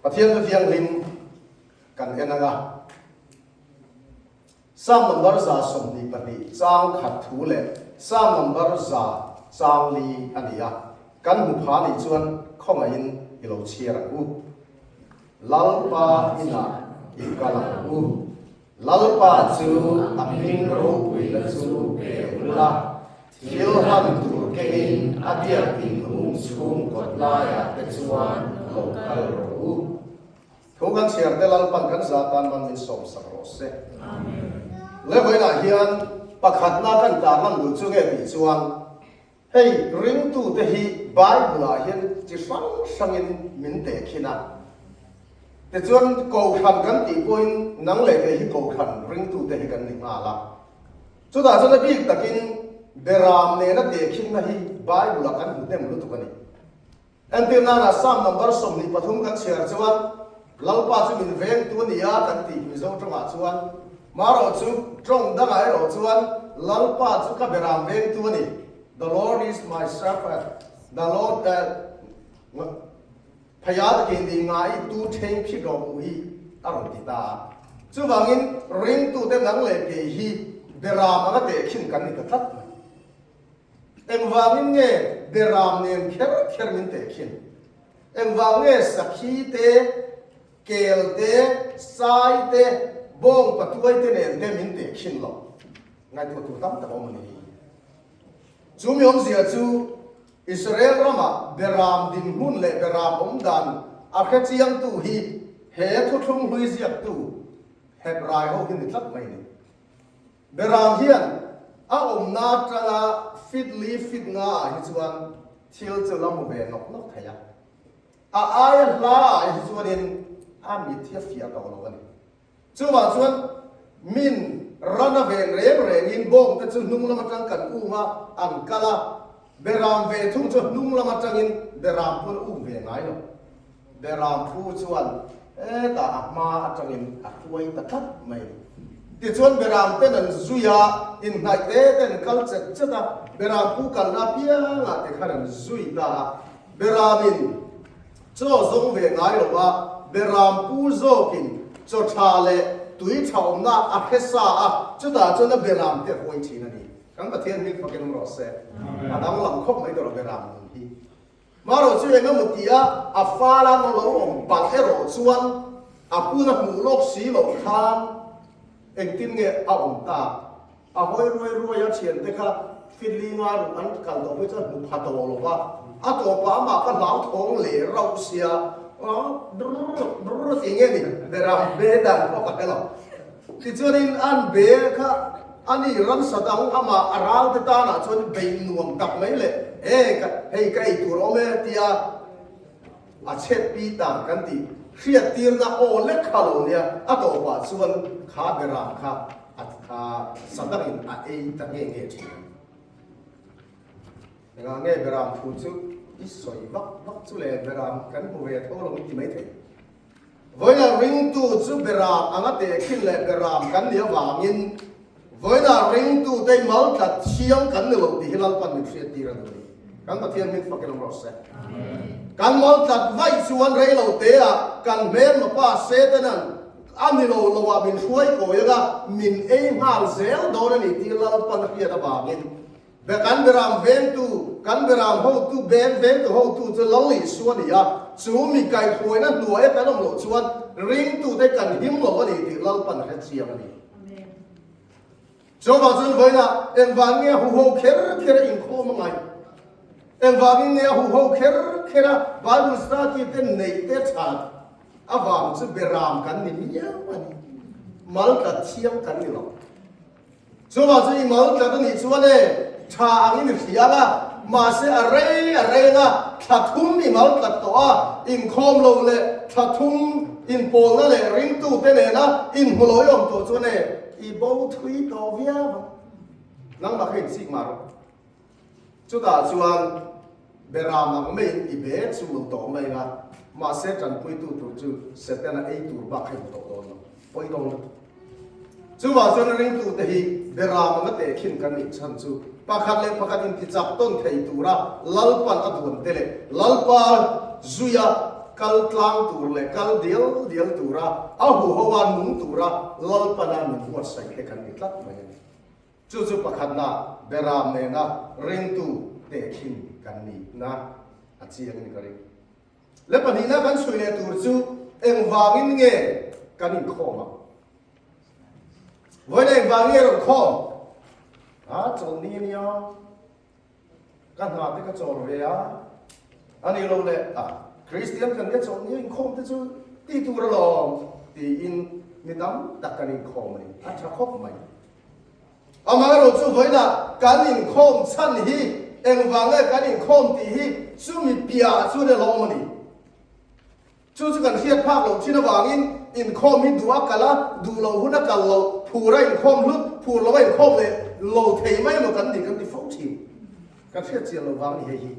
Pathian thu thianghlim kan en ang a. Psalm number 122 chang khat thu leh Psalm number 100 chang li a ni a. Kan hmu pha nih chuan khawngaihin i lo chhiar ang u. Lalpa inah i kal ang u. Lalpa chu a hming ropuina chu pe ula, thil han tur kengin a biakin hung chhung kawt laiah te chuan lo kal rawh u. Thu kan chhiar te Lalpan kan za tan man min sawm sak rawh se. Le vawiinah hian pakhatna kan tarlan duh chu nge tih chuan hei ringtute hi Bible-ah hian chi hrang hrangin min tehkhin a. Tichuan Kohhran kan tih pawhin nang leh kei hi Kohhran ringtute hi kan ni nghal a. Chutah chuan a bik takin Beram nena tehkhinna hi Bible-ah kan hmu hnem lutuk a ni. Entir nana Psalm number 23 kan chhiar chuan Lalpa chu min vengtu a ni a kan tih Mizo tawngah chuan marawh chu tawng dangah erawh chuan Lalpa chu ka beram vengtu a ni, The Lord is my shepherd, the Lord Pheiah takin ni ngai tu theng phit rawh u hi a rawn ti ta a. Chuvangin ringtute nang leh kei hi beram anga tehkhin kan ni ta tlat mai. Engvangin nge beram nen kher kher min tehkhin? Engvang nge sakhi te, kel te, sai te, bawng patuai te nen te min tehkhin loh? Ngaihtuah tur tam tak a awm a ni hi. Chu mi awmzia chu Israel rama beram dinhmun leh beram awm dan a hre chiangtu hi he thuthlung hlui ziaktu Hebrai ho hi ni tlat mai a ni. Beram hian a awmna atanga fit li fit nga ah hi chuan thil chu la hmu ve nawk nawk thei a, a aia hla ah hi chuanin a mit hi a fiah tawh lo a ni. Chuvang chuan min ran a ven reng rengin bawngte chu hnung lam atang kan um a, an kal a, beram ve thung chu hnung lam atangin beram pawn a um ve ngai lo. Beram phu chuan hetah a hma atangin a hruai ta tlat mai a ni. Tichuan beram ten an zui a, inhnaih te te an kal chet chet a, beram pu kalna apiangah te khan an zui ta a, beramin chaw zawng ve ngai lo va, beram pu zawkin chaw tha leh tui tha awmna a hre sa a, chutah chuan a beram te a huai thin a ni. Kan Pathian hming fakin awm rawh se. A danglam khawp mai tawh lo beram nun hi. Marawh chu eng emaw tia a fala naw lo awm palh erawh chuan a puna hmuh lawk si loh khan engtin nge a awm tak? A hawi ruai ruai a thiante kha fitlinga ruk an kal tawh phei chuan hmu pha tawh lo va, a tawpah amah kha hlauthawng leh rauh sia drrr drrr tih nge ni beram be dan pawh ka hre lo. Tichuanin an be kha a ni ramsa dang amah a ral te tanah chuan beih nuam tak mai leh e ka hei ka ei tur awm e tia a chhet pi dan kan tih hriattirna aw lek kha lo nia a tawpah chuan kha beram kha a a sa dangin a ei ta nge nge thin a ni. Engah nge beram thu chu i sawi vak vak chu le beram kan hmu ve tho lo i ti maithei. Vawiinah ringtu chu beram anga tehkhin leh beram kan nih avangin vawiinah ringtute mal tlat thiang kan ni lo tih hi Lalpan min hriattir a duh a ni. Kan Pathian hming fakin awm rawh se. Kan mal tlat vaih chuan rei lo teah kan hmelmapa Setanan a ni lo loah min hruai kawi anga min ei nghal zel dawn a ni tih Lalpan a hriat avangin Be kan beram vengtu, kan beram hotu, beng vengtu hotu chu Lal Isua a ni a, chu mi kaihhruaina hnuaia kan awm loh chuan ringtute kan him lo a ni tih Lalpan hre chiang a ni. Chuvang chuan vawiinah engvang nge a huho kher kher a inkhawm a ngaih? Engvangin nge a huho kher kher a Bible study te neih te that avang chu beram kan ni miau a ni. Mal tlat thiang kan ni lo. Chuvang chu i mal tlat a nih chuan e, tha angin i hria ang a, mahse a rei a reng a, thla thum i mal tlat tawh a, inkhawm lo leh thla thum inpawlna leh ringtute nena inhmu lo i awm tawh chuan e, i bo thui tawh viau ang. Nangmah kha inchik mah rawh. Chutah chuan beram ang maiin i be chul tawh mai ang a, mahse tanpuitu tur chu Setana ei tur bak kha i hmu tawh dawn lo, pawi dawn lo. Chuvang chuan ringtute hi beram anga tehkhin kan nih chhan chu pakhat leh pakhat intichak tawn thei tura Lalpan a duan te leh Lalpa zuia. kal tlang tur leh kal dial dial tura a huho a nung tura Lalpana min buatsaih te kan ni tlat mai a ni. Chu chu pakhatna Beram nena ringtu tehkhin kan nihna a chiang in ka ring. Le pahnihna kan chhui leh tur chu engvangin nge kan inkhawm ang? Vawiin engvang nge rawn khawm? A chawlhni a nia. Ka hna te ka chawl ve a, a ni lo leh a, Kristian kan nia chawlhni a inkhawm te chu ti tur alawm tiin mi tam tak kan inkhawm a ni, a tha khawp mai. Amaherawh chu vawiinah kan inkhawm chhan hi engvang nge kan inkhawm tih hi chumi piahah chuan a lawm a ni. Chu chu kan hriat phak loh thin avangin inkhawm hi duh a kal a, duh loh hun a kal loh, phur a inkhawm hlut, phur lo a inkhawm leh lo thei mai emaw kan ni kan ti fo thin. Kan hriat chian loh vang a ni hei hi.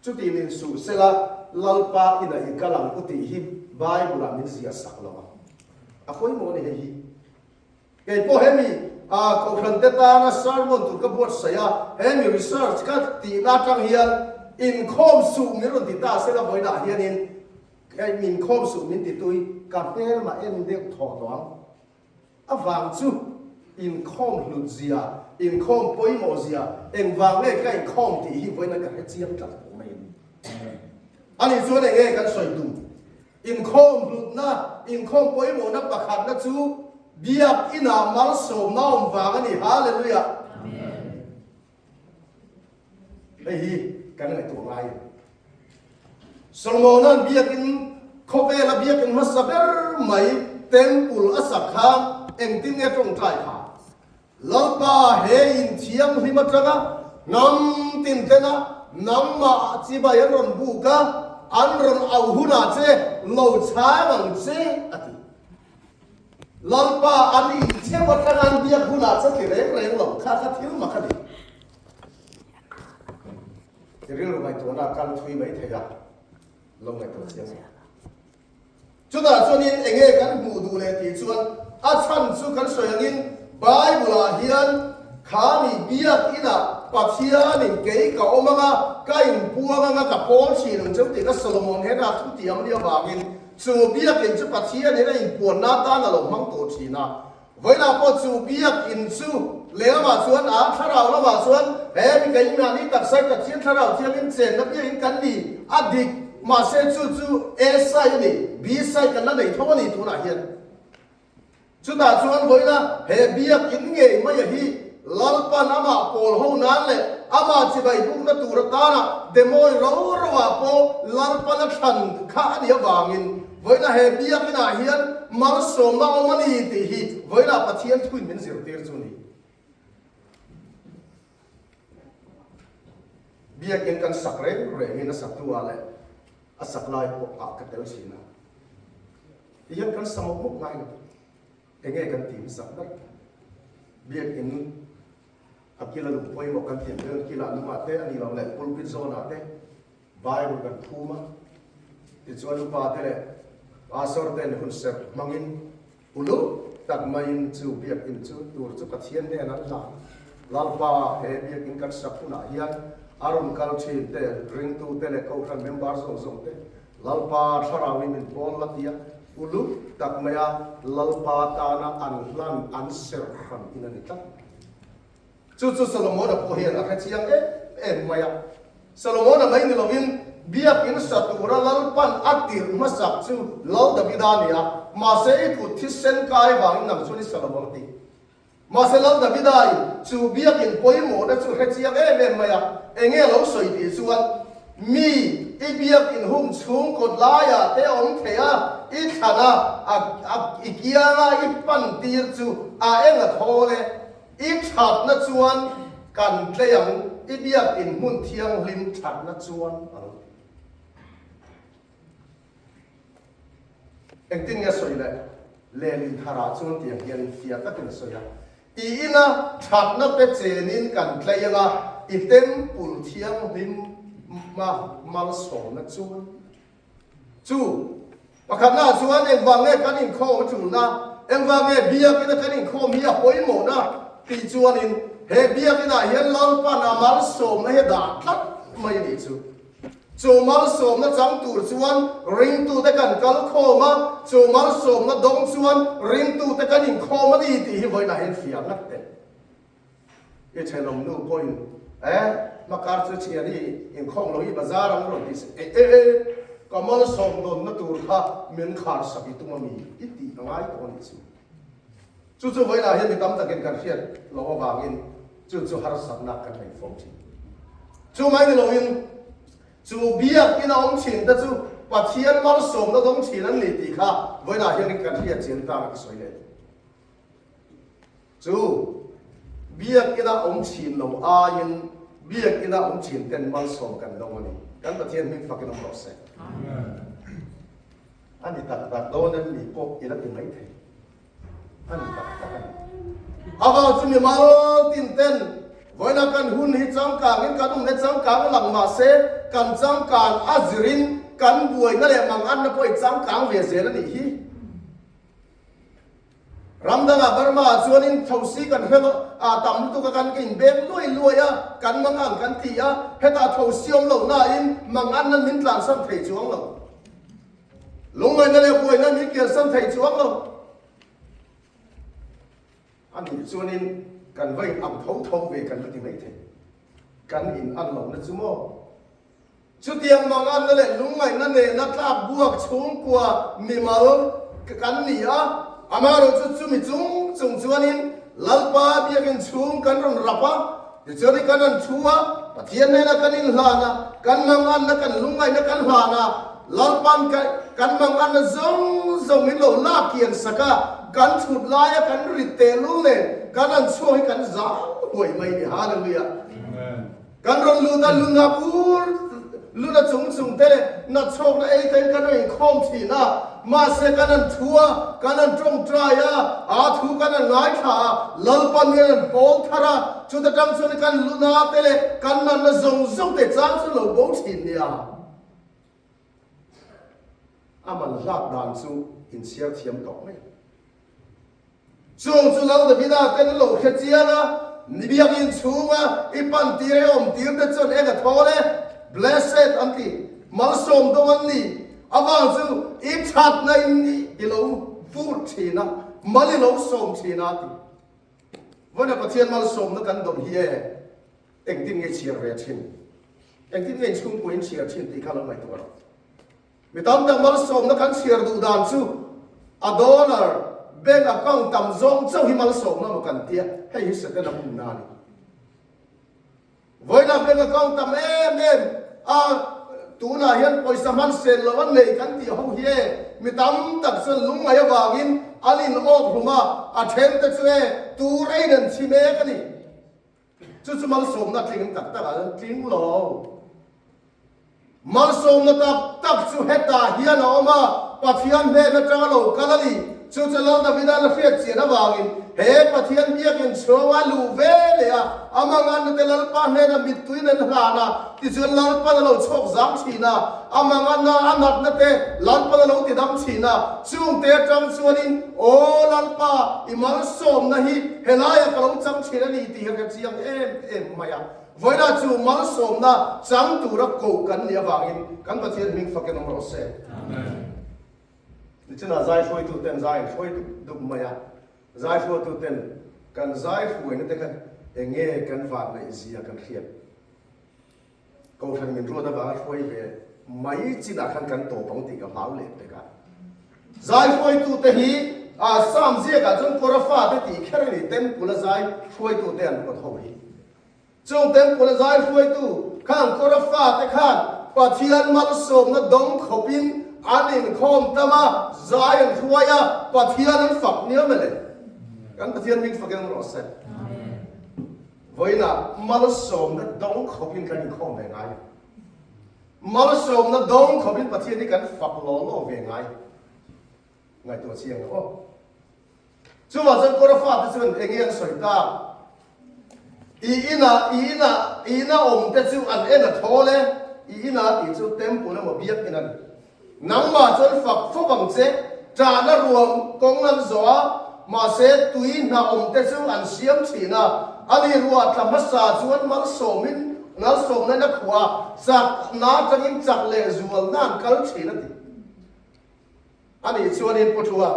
Chuti min suh sela Lalpa inah i kal ang u tih hi Bible-ah min ziah sak lo ang. A pawimawh a ni hei hi. Kei pawh hemi Kohhran te tana sermon tur ka buatsaih a, hemi research ka tihna atang hian inkhawm suh min rawn ti ta sela vawiinah hianin inkhawm suh min ti tui ka hmelmah en deuh thawh tawh ang. Avang chu inkhawm hlut zia, inkhawm pawimawh zia, engvang nge ka inkhawm tih hi vawiinah ka hre chiang tlat tawh mai a ni. Ani chuan eng nge kan sawi tum? Inkhawm hlutna, inkhawm pawimawhna pakhatna chu Biak inah malsawmna awm vang a ni. Hallelujah! Hei hi kan ngaihtuah ngai a ni. Solomona'n biakin khawvela biakin hmasa ber mai temple a sak kha engtin nge tawngtai kha? Lalpa he in thianghlim atanga hnam tin tena nangmah chibai an rawn buk a, an rawn au hunah che lo chhang ang che, a ti. Lalpa an in theuh atanga an biak hunah che ti reng reng lo kha kha thil mak a ni. I rilru ngaihtuahna a kal thui mai thei a, lo ngaihtuah chiang lo. Chutah chuanin eng nge kan hmuh duh leh tih chuan a chhan chu kan sawi angin Bible-ah hian kha mi biak inah Pathianin kei ka awm anga ka inpuang anga ka pawl thin ang cheu tih kha Solomon hena thu tiam a nih avangin chu biakin chu Pathianin a inpuanna atan a lo hmang tawh thin a. Vawiinah pawh chu biakinn chu lehlamah chuan a thlarau lamah chuan he mi ka inngah ni taksa hi Pathian thlarau thiangin chenna biakinn kan ni a dik mahse chu chu A side a ni B side kan la nei tho a ni tunah hian chutah chuan vawiina he biakinn ngei maia hi Lalpan amah pawl ho nan leh amah chibai bukna tur atana demawi ro roah pawh Lalpan a thlan kha a nih avangin Vawiinah he biakinah hian malsawmna awm a ni tih hi vawiinah Pathian thuin min zirtir chu a ni. Biakin kan sak reng rengin a saktu ah leh a sak lai pawh ah ka tel thin a. Ti hian kan sa mawp mawp ngai lo. Enge kan ti hmasak ber? Biakin a kila lung pawimawh kan tiam vel kila lungah te a ni lo leh pulpit zawnah te Bible kan phum a, tichuan upa te leh pastor ten hun serh hmangin uluk tak maiin chu biakinn chu tur chu Pathian hnen an hlan. Lalpa he biakinn kan sak hunah hian a rawn kal thin te, ringtu te leh kohhran member zawng zawng te Lalpa thlarauin min pawl la tia uluk tak maia Lalpa tana an hlan an serh hran in a ni tlat. Chu chu Solomona pawh hian a hre chiang em em mai a. Solomona mai ni lovin biakinn sa tura Lalpan a tirh hmasak chu Lal Davida a ni a, mahse i kut thisen kai vangin nang chuan i sa lo ang ti. Mahse Lal Davida in chu biakinn pawimawhna chu hre chiang em em mai a, enge a lo sawi tih chuan mi i biakinn hung chhung kawt laiah te a awm thei a, i thlan a, a i kianga i pan tir chu a eng a thawl e. I thatna chuan kan tlei ang, i biakin hmun thianghlim thatna chuan a lo ti. Engtin nge a sawi leh? Lehlin tharah chuan tiang hian fiah takin a sawi a, I ina thatna te chenin kan tlei anga, i temple thianghlim hma malsawmna chuan. Chu pakhatnaah chuan engvang nge kan inkhawm a tulna, engvang nge biakina kan inkhawm hi a pawimawhna tih chuanin he biakinah hian Lalpan a malsawmna hi a dah tlat mai a nih chu. Chu malsawmna chang tur chuan ringtute kan kal khawm a, chu malsawmna dawng chuan ringtute kan inkhawm a ni tih hi vawiinah hian fiah ngat teh. I thenawm nu pawhin, E, hmakar chu thian i inkhawm lo i bazar ang rawn ti se, E e e, ka malsawm dawnna tur kha min khar sak i tum a mi? I tih a ngai tawh a nih chu. Chu chu vawiinah hian mi tam takin kan hriat loh avangin chu chu harsatna kan nei fo thin. Chu mai ni loin chu biakin a awm thin te chu Pathian malsawmna dawng thin an ni tih kha vawiinah hian kan hriat chian tan a ka sawi leh. Chu biakin a awm thin lo aiin biakin a awm thin ten malsawm kan dawng a ni. Kan Pathian hming fakin awm rawh se. A ni tak tak dawn em ni pawh i la ti mai thei. A ni tak tak a ni. Avang chu mi mal tin ten vawiina kan hun hi changkangin kan awmna changkang lang mah se kan changkan a zirin kan buaina leh manganna pawh i changkang ve zel a nih hi. Ram dangah Burma ah chuanin thosi kan hre a tam lutuk a kan inbeng luai luai a, kan mangang kan ti a, hetah thosi awm loh nain mangan nan min tlansan thei chuang lo. Lungngaihna leh buaina min kiansan thei chuang lo. A nih chuanin kan va in ang tho tho ve kan la ti mai thei. Kan in an lohna chu maw? Chutiang manganna leh lungngaihna nena tlak buak chhungkua mimal kan ni a, amaherawhchu chumi chung chung chuanin Lalpa biakinn chhung kan rawn rap a, tichuanin kan rawn thu a, Pathian hnena kan inhlan a, kan manganna kan lungngaihna kan hlan a, Lalpa'n kan manganna zawng zawng min lo lak kian sak a, kan thut laia kan rit tehlul nen kan rawn chhuak hi kan zang huai mai a ni. Hallelujah! Kan rawn lut a, luna bur, luna chung chung te leh natchhawkna ei ten kan rawn inkhawm thin a, mahse kan han thu a, kan han tawngtai a, aa thu kan han ngaithla a, Lalpa min han pawl thar a, chuta tang chuan kan luna te leh kan natna zawng zawng te chang chu lo bo thin nia. A man hlak dan chu inchhiar thiam tawh mai. Chung chu Lal Davida ten an lo hre chiang a, ni biakinn chhunga i pan tir e awm tir te chuan eng a thawl e, blessed an ti, malsawm dawng an ni, avang chu i thatna in i lo vur thin a, mal i lo sawm thin a ti. Vawiina Pathian malsawmna kan dawn hi e, engtin nge i chhiar ve thin? Engtin nge inchhungpui in chhiar thin tih kha lo ngaihtuah rawh. Mi tam tak malsawmna kan chhiar duh dan chu a dollar bank account tam zawng chauh hi malsawmna maw kan tia, hei hi Setana hmunna a ni. Vawiinah bank account tam em em a tunah hian pawisa hman sen lo an nei kan tih ho hi e, mi tam tak chuan lungngaih avangin an in awk hlum a, a then te chu e tur eiin an thi mek a ni. Chu chu malsawmna tling tak tak an tling lo. Malsawmna tak tak chu hetah hian a awm a, Pathian hnen atanga lo kal a ni. Chu chu Lal Davida la hriat chian avangin he Pathian biakinn chhunga luh ve leh a, a manganna te Lalpa hnena mittuiin an hlan a, tichuan Lalpan a lo chhawk zang thin a, a manganna a natna te Lalpan a lo tidam thin a, chungte atang chuanin, Aw Lalpa, i malsawmna hi helaiah ka lo chang thin a ni tih hi ka chiang em em mai a. Vawilah chu malsawmna chang tura koh kan nih avangin kan Pathian hming fakin awm rawh se. Nichinah zai hruaituten zai an hruai dup dup mai a, zai hruatuten kan zai hruaina te kha enge kan vanneih zia kan hriat. Kohhran min ruat avanga hruai ve mai chinah khan kan tawp ang tih ka hlau leh pek a. Zai hruaitute hi Sam ziakah chuan Kora fate tih kher a ni, Temple a zai hruaitute an ruat ho hi. Chung Temple a zai hruaitu khan Kora fate khan Pathian malsawmna dawng khawpin an inkhawm tam a, zai an hruai a, Pathian an fak niam e le. Kan Pathian hming fak eng rawh se. Vawiinah malsawmna dawng khawpin kan inkhawm ve ngai. Malsawmna dawng khawpin Pathian hi kan fak law law ve ngai. Ngaihtuah chiang ang aw. Chuvah chuan Kora fate chuan eng nge an sawi tak? I inah, i inah, i ina awm te chu an en a thawl e. I ina tih chu temple emaw biakinn a ni. Nangmah chuan fak fawp ang che, ṭahna ruam kawng an zawh a, mahse tui hna awm te chu an siam thin a, ani ruah tla hmasa chuan malsawmin Malsawmna in a khuh a, chakna atangin chak leh zualna an kal thin a ti. A nih chuanin Pu Thua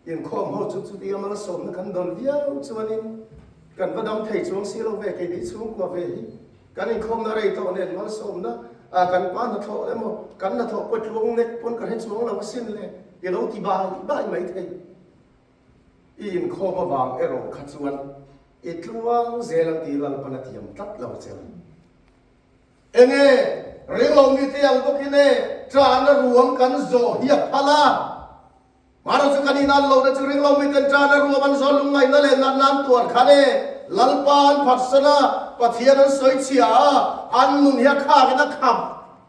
inkhawm ho chu chutia malsawmna kan dawn viau chuanin kan va dam thei chuang si lo ve, keini chhungkua ve hi kan inkhawmna rei tawh nen malsawmna kan pa hnathawh emaw kan hnathawh pawh tluang nek pawn ka hre chuang lo asin le i lo ti bai bai mai thei. I inkhawm avang erawh kha chuan i tluang zel ang tih Lalpan a thiam tlat lo che. Enge ringlo mite ang bawkin e ṭahna ruam kan zawh hi a phal a. Mahro chu kan inan lohna chu ringlo miten ṭahna ruam an zawh lungngaihna leh natna an tuar khan e Lalpa an phatsan a, Pathian an sawi chhia a, an nun hi a khakin a kham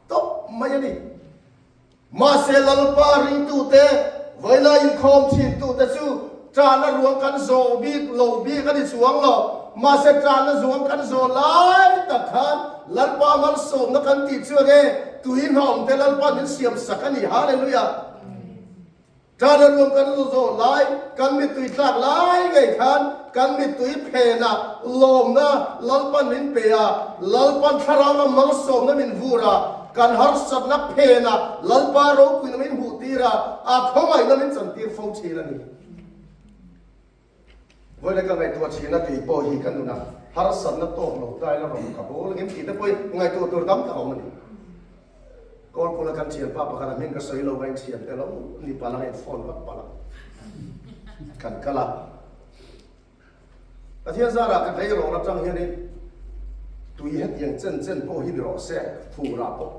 tawp mai a ni. Mahse Lalpa ringtute, vaila inkhawm thintute chu ṭahna ruang kan zawh bik lo bik a ni chuang lo. Mahse ṭahna zuang kan zawh lai tak khan Lalpa malsawmna kan tih chuan e, tui hnawmte Lalpa min siam sak a ni. Hallelujah! Ṭahna ruang kan zawh lai, kan mittui tlak lai ngei khan kan mittui phenah lawmna Lalpan min pe a, Lalpan thlarau lam malsawmna min vur a, kan harsatna phenah Lalpa ropuina min hmuhtir a, a khawngaihna min chantir fo ṭhin a ni. Vawiin ka ngaihtuah thin a kei pawh hi ka nunah harsatna tawk lo ta ila rawn ka bawl angem tih te pawhin ngaihtuah tur tam tak a awm a ni. Kawlkawla kan thianpa pakhat a hming ka sawi lo a inthiam te lo ni palh ang a in phone vak palh ang kan kal a. Pathian zarah ka tleirawl atang hianin tui hetiang chen chen pawh hi ni rawh se furah pawh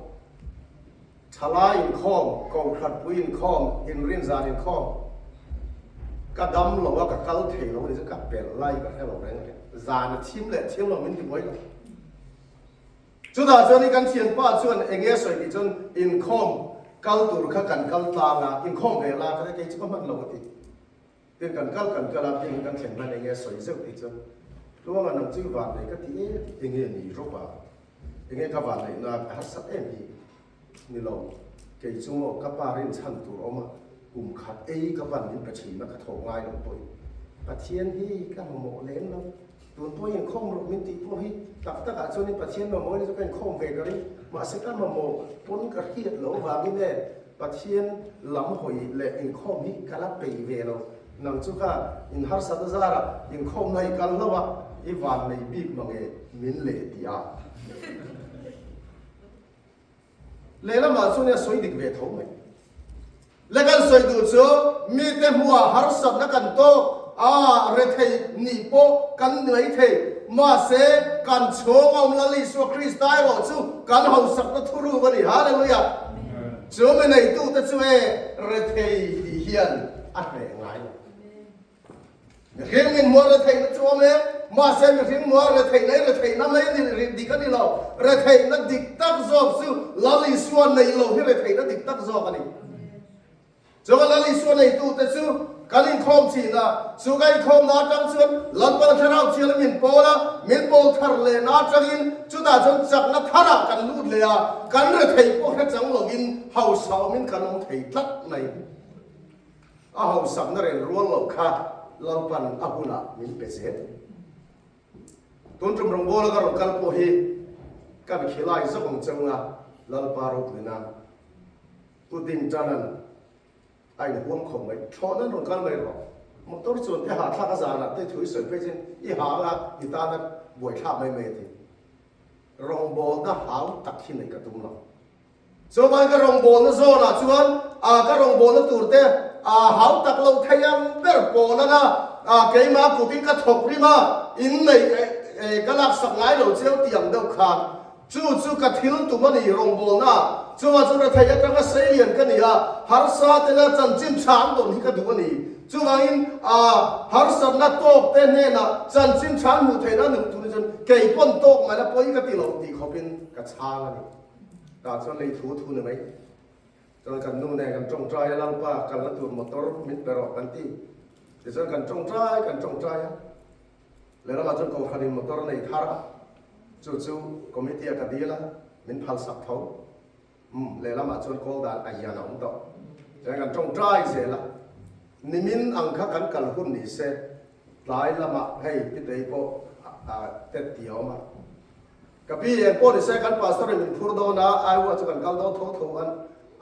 Thalai inkhawm, Kohhranpui inkhawm, inrinzan inkhawm. Ka dam lo a, ka kal thei lo a ni chu ka pelh lai ka hre lo reng reng. Zan a thim leh thim lo min ti buai lo. Chutah chuan i kan thianpa chuan eng nge a sawi tih chuan inkhawm kal tur kha kan kal tlang a, inkhawm ve la ka kei chu ka hman lo a ti. Tin kan kal kan kal a, tin kan thlen hman eng nge a sawi zeuh tih chuan Tluanga nang chu i vanneih ka ti em eng nge ni rawp a, eng nge ka vanneihna ka harsat em hi. Ni lo, kei chu maw ka pa rinchhan tur awm a, kum khat ei ka pan min pe thin a ka thawh ngai lo pawhin Pathian hi ka mamawh lem lo, tun pawh inkhawm rawh min tih pawh hi tak takah chuanin Pathian mamawh in chu ka inkhawm ve ka ring, mahse ka mamawh pawn ka hriat loh avangin e Pathian lam hawi leh inkhawm hi ka la pei ve lo, nang chu kha in harsat a zarah inkhawmna i kal hlauh a, i vannei bik mange min leh ti a. Lehlamah chuan a sawi dik ve tho mai. Le kan sawi duh chu mite hmuhah harsatna kan tawk a, rethei nih pawh kan ni mai thei. Mahse, kan chhung a awm Lal Isua Krista erawh chu kan hausakna thuruk a ni. Hallelujah! Chu mi neitute chu e rethei tih hian a hreh ngai lo. Mihring in mual retheihna chu awm e, mahse mihring mual retheihna hi retheihna mai a ni dik a ni lo. Retheihna dik tak zawk chu Lal Isua nei lo hi retheihna dik tak zawk a ni. Chuan Lal Isua neitute chu kan inkhawm thin a, chu ka inkhawmna atang chuan Lalpana Thlarau Thianghlim min pawl a, min pawl thar lehna atangin chutah chuan chakna tharah kan lut leh a, kan retheih pawh hre chang lovin hausa awmin kan awm thei tlat mai. A hausakna reng rual loh kha Lalpan a hunah min pe zel. Tun tum rawngbawla ka rawn kal pawh hi ka mikhilai zawk ang cheu nga Lalpa ropuina Pu Dintanan a inhuam khawp mai. Thlawhna an rawn kal mai rawh. Motor chuan te hahthlak a zanah te thu i sawi phei chin i ha anga i tana buaithlak mai mai a ti. Rawngbawlna hau tak hi neih ka tum lo. Chuvang ka rawngbawlna zawnah chuan a ka rawngbawlna turte a hau tak lo thei ang ber pawl ana a keimah kutin ka thawk rim a, inneih ka laksak ngai lo cheu tih ang deuh khan chu chu ka thil tum a ni rawngbawlna chuvang chu rethei atanga seilian ka ni a, harsa tena chanchin tha an dawn hi ka duh a ni. Chuvangin a harsatna tawk te hnenah chanchin tha an hmuh theihna a nuh tur chuan kei pawn tawk mai la pawi ka ti lo tih khawpin ka chhang a ni. Tah chuan lei thu thu ni mai. Chuan kan nu nen kan tawngtai a, Lalpa kalna tur motor min pe rawh kan ti. Tichuan kan tawngtai kan tawngtai a, lehlamah chuan Kohhranin motor nei thar a, chu chu committee a ka dil a, min phalsak tho. Umm, lehlamah chuan kawl dan a hian a awm tawh. Chuan kan tawngtai zel a, nimin ang kha kan kal hun ni se, tlai lamah hei Pitei pawh tet ti a awm a. Ka pi eng pawh ni se kan pastor in min phur dawn a, Iowa chu kan kal dawn tho tho an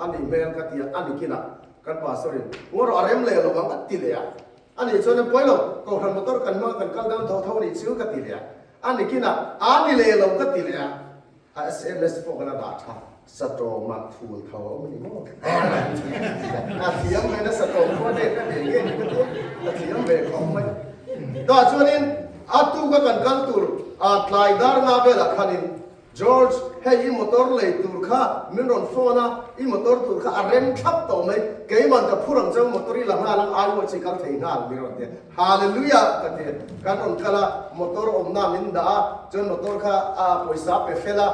a nih hmel ka ti a, a ni kinah kan pastor in ngaw rawh a rem leh lo ang a ti leh a, a nih chuan in pawi lo, kohhran motor kan hmang a kan kal dawn tho tho a nih chu ka ti leh a, a ni kinah a ni leh lo ka ti leh a. A sms pawh kan a dah tha. Satawmah thul tho a awm a ni maw? A thiam ve na satawm khua dek a nei ngei ni ka tia, a thiam ve khawp mai. Tah chuanin a tuka kan kal tur a tlai dar nga velah khanin George hei i motor lei tur kha min rawn phone a, i motor tur kha a rem thlap tawh mai, keiman ka phur ang cheu motor i la nghal ang Iowa chi kal thei nghal min rawn ti a. Hallelujah ka ti. Kan rawn kal a, motor awmna min dah a, chuan motor kha a pawisa pe fel a,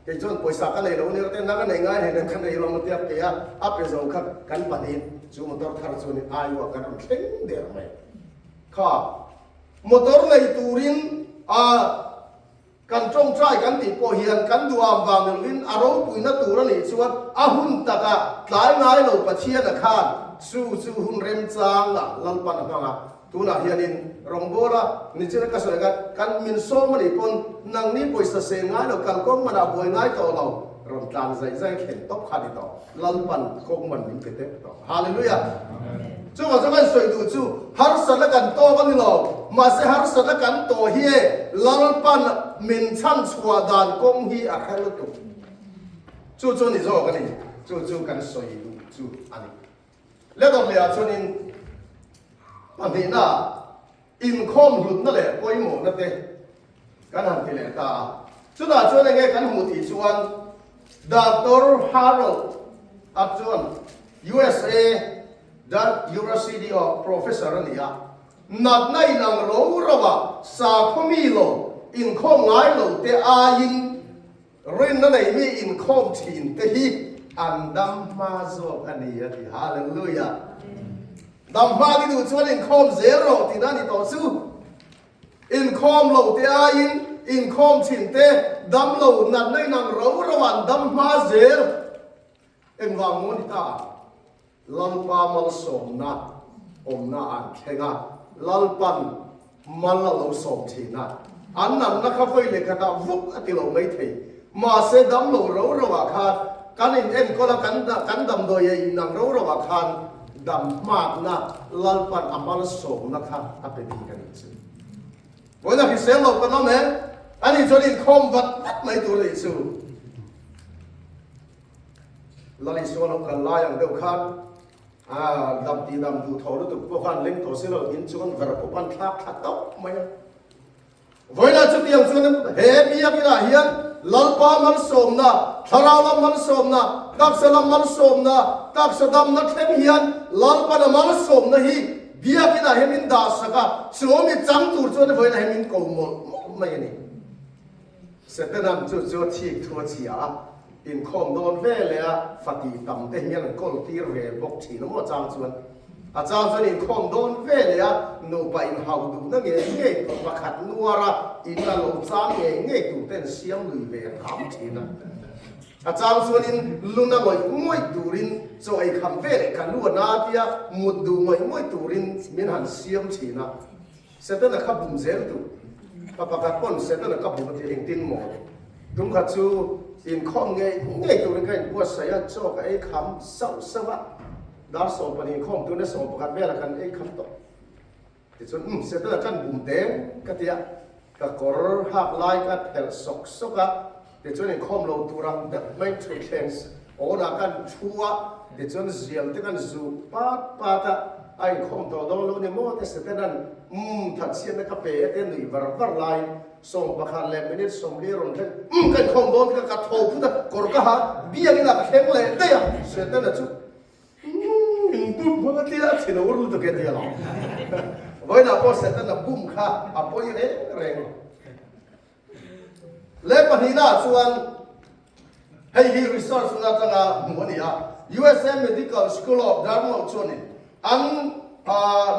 kei chuan pawisa ka nei lo nia ka ti a, nang a nei ngai hleinem ka nei lo maw tia pe a, a pe zo kha kan pahnihin chu motor thar chuan Iowa kan rawn thleng der mai. Kha motor nei turin a Kan tawngtai kan tih pawh hian kan duham vang ni lovin a ropuina tur a nih chuan a hun takah tlai ngai lo Pathiana khan chu chu hun remchangah Lalpan a hmang a. Tunah hianin rawngbawla nichina ka sawi khan kan min sawm a nih pawn nangni pawisa seng ngai lo kalkawng manah buai ngai tawh lo rawn tlan zaih zaih thlen tawp kha a ni tawh. Lalpan kawng man min pe tep tawh. Hallelujah! Chuvang chuan kan sawi duh chu harsatna kan tawk a ni lo, mahse harsatna kan tawh hi e Lalpan min chhan chhuah dan kawng hi a hre lutuk. Chu chu a ni zawk a ni, chu chu kan sawi duh chu a ni. Let awm lehah chuanin pahnihna inkhawm hlutna leh pawimawhna te kan han ti leh ta a. Chutah chuan enge kan hmuh tih chuan Doctor Harold a chuan USA Dut University of Professor a ni a, natna inang ro ro a sakhaw mi lo inkhawm ngai lo te aiin rinna nei mi inkhawm thin te hi an dam hma zawk a ni a ti. Hallelujah! Dam hma ni duh chuan inkhawm zel rawh tihna a ni tawh chu. Inkhawm lo te aiin inkhawm thin te dam lo natna inang ro ro an dam hma zel. Engvang maw ni ta? Lalpa malsawmna awmna an thleng a, Lalpan mal a lo sawm thin a. An natna kha vawi leh khatah vuk a ti lo mai thei. Mahse dam lo ro ro ah khan kan in enkawl a, kan kan damdawi ei inang ro ro ah khan dam hmakna Lalpan a malsawmna kha a pe bik a nih chu. Vawiin a hrisel lo kan awm em? Ani chuan inkhawm vat vat mai tur a nih chu. Lal Isua lo kal lai ang deuh khan dam tih dam duh thaw lutuk pawh khan leng tawh si lo in chuan ver pawh an thlak thla tawp mai a. Vawiinah chutiang chuan he biakinah hian Lalpa malsawmna, thlarau lam malsawmna, taksa lam malsawmna, taksa damna thleng hian Lalpana malsawmna hi biakinah hian min dahsak a, chu mi chang tur chuan vawiinah hian min ko mawlh mawlh mai a ni. Setana'n chu chu a chhik thu a chhia a, inkhawm dawn ve leh a fatih tam te hian an kawl tir ve bawk thin a maw a chang chuan. A chang chuan inkhawm dawn ve leh a nupa inhau duhna ngei ngei tur pakhat nuar a in a lo chang ngei ngei tur te an siam lui ve hram thin a. A chang chuanin luna ngawih ngawih turin chaw ei kham ve leh ka lu a na tia mut duh ngawih ngawih turin min han siam thin a. Setana kha bum zel duh. Pa pakhat pawn Setana ka bum a ti engtin maw? Tum khat chu inkhawm ngei ngei turin ka inbuatsaih a, chaw ka ei kham sauh sauh a, dar 12 inkhawm tuna 11 velah kan ei kham tawh. Tichuan umm Setana khan bum deng ka ti a, ka kawr hak lai ka phelh sawk sawk a, tichuan inkhawm lo tur ang deuh mai thutthleng awnah kan thu a, tichuan zial te kan zuh pat pat a, a inkhawm tawh dawn lo ni maw te Setana'n umm thatchhiatna ka pe a tia nuih var var laiin 11 leh minute 40 rawn thleng umm ka inkhawm dawn ka ka tho phut a, kawr ka ha biangin a ka thleng leh daih a, Setana chu Umm in bum hmang a tia a thi lo lutuk e tia lo. Vawiinah pawh Setana bum kha a pawi reng reng lo. Le pahnihnaah chuan hei hi research na atanga hmuh a ni a, USA Medical School of Dartmouth chuanin an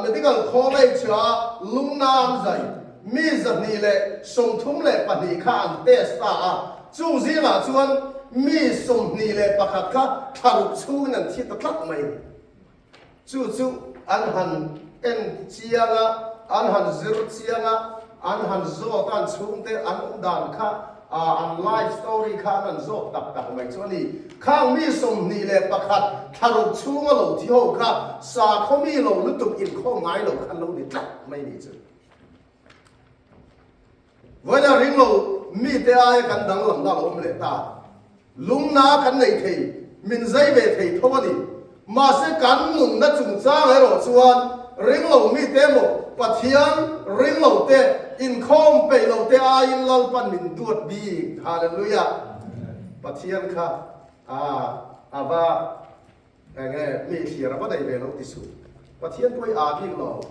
medical college a lungna an zai mi 232 kha an test ta a, chung zingah chuan mi 21 kha thla ruk chhungin an thi ta tlat mai a ni. Chu chu an han en chiang a, an han zir chiang a, an han zawt a, an chhungte an awm dan kha. An life story kha an han zawk tak tak mai chu a ni. Khang mi 21 thlaruk chhunga lo thi ho kha sakhaw mi lo lutuk inkhawm ngai lo kha an lo ni tlat mai ni chu. Vawiina ring lo mite aia kan danglamna a lo awm leh ta. Lungna kan nei thei, min zai ve thei tho a ni. Mahse kan nunna chungchang erawh chuan ring lo mite emaw Pathian ring lo te, inkhawm peih lo te aiin Lalpan min duat bik. Hallelujah! Pathian kha a va Enge mi thlir a va nei ve lo ti suh. Pathian pawh i aa bik lo.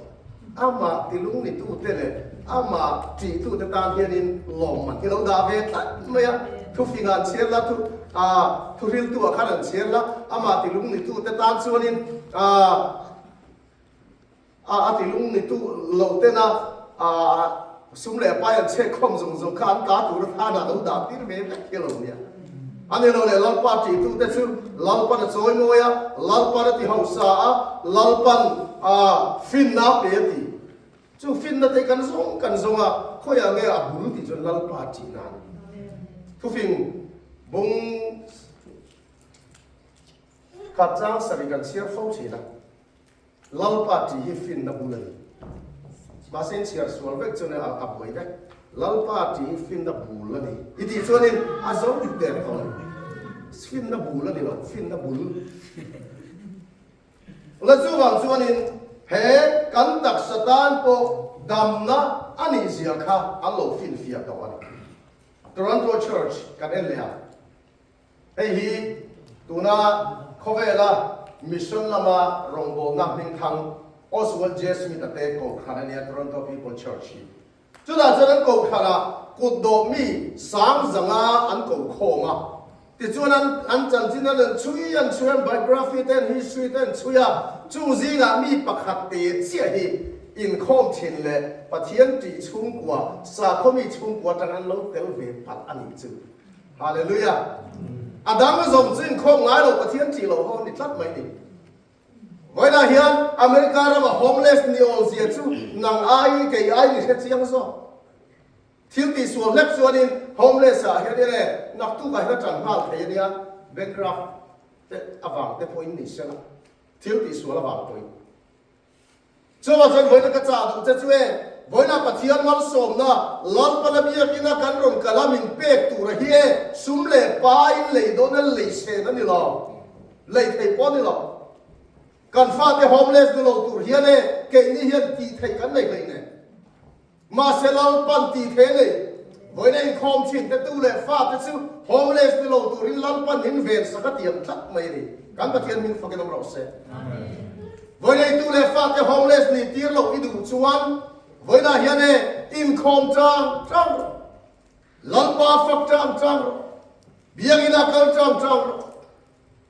Amah tilung ni tute leh amah ṭih tute tan hianin lawmman hi lo dah ve tlat mai a. Thufing ah an chhiar la, thu ah thuhriltu ah khan an chhiar la, amah tilung ni tute tan chuanin ah A a ti lung ni tu lo ten a a sum leh pai an chhek khawm zawng zawng kha an ta tur athan ah lo dah tir ve vek hi a lo nia. A ni lo leh Lalpa tih tu te chu Lalpan a chawi mawi a, Lalpan a ti hausa a, Lalpan a finna a pe a ti. Chu finna te kan zawng kan zawng a, khawiah nge a bul tih chuan Lalpa tih nan. Thufing bung khat chang sarih kan chhiar fo thin a. Lalpa tih hi finna bul a ni. Mahse in chhiar sual vek chuan a buai vek. Lalpa tih hi finna bul a ni. I tih chuanin a zo dik der tawh a ni. Finna bul a ni lo, finna bul. La chuvang chuanin he kan taksa tan pawh damna a nih zia kha an lo finfiah tawh a ni. Toronto Church kan en leh a. Hei hi tuna khawvela mission lama rawngbawlna hmingthang Oswald J. Smith-a te kohhran a nia, Toronto People Church hi. Chutah chuan an kohhranah kutdawh mi sang zanga an ko khawm a, tichuan an an chanchin an an chhui an chhui an biography te an history te an chhui a, chung zingah mi pakhat te chiah hi inkhawm thin leh Pathian tih chhungkua, sakhaw mi chhungkua atang an lo tel ve palh a nih chu. Hallelujah! A dang zawng chu inkhawm ngai lo Pathian tih loh ho ni tlat mai ni. Vawiinah hian America rama homeless ni awl zia chu nang ai kei ai ni hre chiang zawk. Thil tih sual hlek chuanin homeless ah hian eng e naktuk ah hian a tan nghal thei ania bankrupt te avang te pawhin ni sela thil tih sual avang pawhin. Chuvang chuan vawiina ka chah duh che chu e, vawiina Pathian malsawmna Lalpana biakina kan rawn kal a min pek tur a hi e, sum leh pain lei dawn a lei sen a ni lo, lei thei pawh a ni lo. Kan fate homeless ni lo tur hian e, keini hian tih theih kan nei hleih nen. Mahse Lalpan tih thei a nei. Vawiina inkhawm thin te tu leh fate chu homeless ni lo turin Lalpan in ven sak a tiam tlat mai a ni. Kan Pathian hming fakin awm rawh se. Vawiina i tu leh fate homeless nih tir loh i duh chuan vawiinah hian e inkhawm tang tang rawh. Lalpa fak tang tang rawh. Biakina kal tang tang rawh.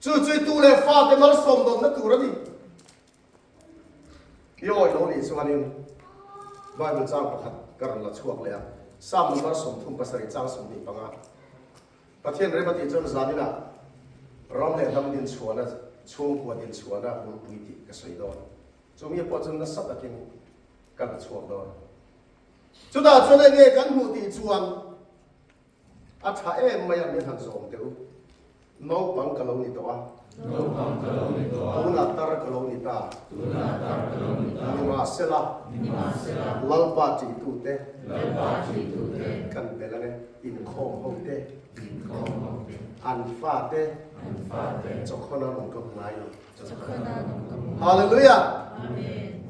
Chu chu i tu leh fate malsawm dawnna tur a ni. I awi lo nih chuanin Bible chang pakhat ka rawn la chhuak leh a, Psalm number 37 chang 25. Pathian rem a tih chuan zaninah ram leh hnam dinchhuahna, chhungkua dinchhuahna bulpui tih ka sawi dawn. Chumi pawh chu nasa takin ka la chhuak dawn. Chutah chuan enge kan hmuh tih chuan A tha em mai a min han zawm teh u. Naupang ka lo ni tawh a. Naupang ka lo ni tawh a. Tunah tar ka lo ni ta. Tunah tar ka lo ni ta. Nimahsela. Nimahsela. Lalpa ṭihtute. Lalpa ṭihtute. Kan bel ange. Inkhawm ho te. Inkhawm ho te. An fate. An fate. Chawkhawna rawn ka hmu ngai lo. Hallelujah.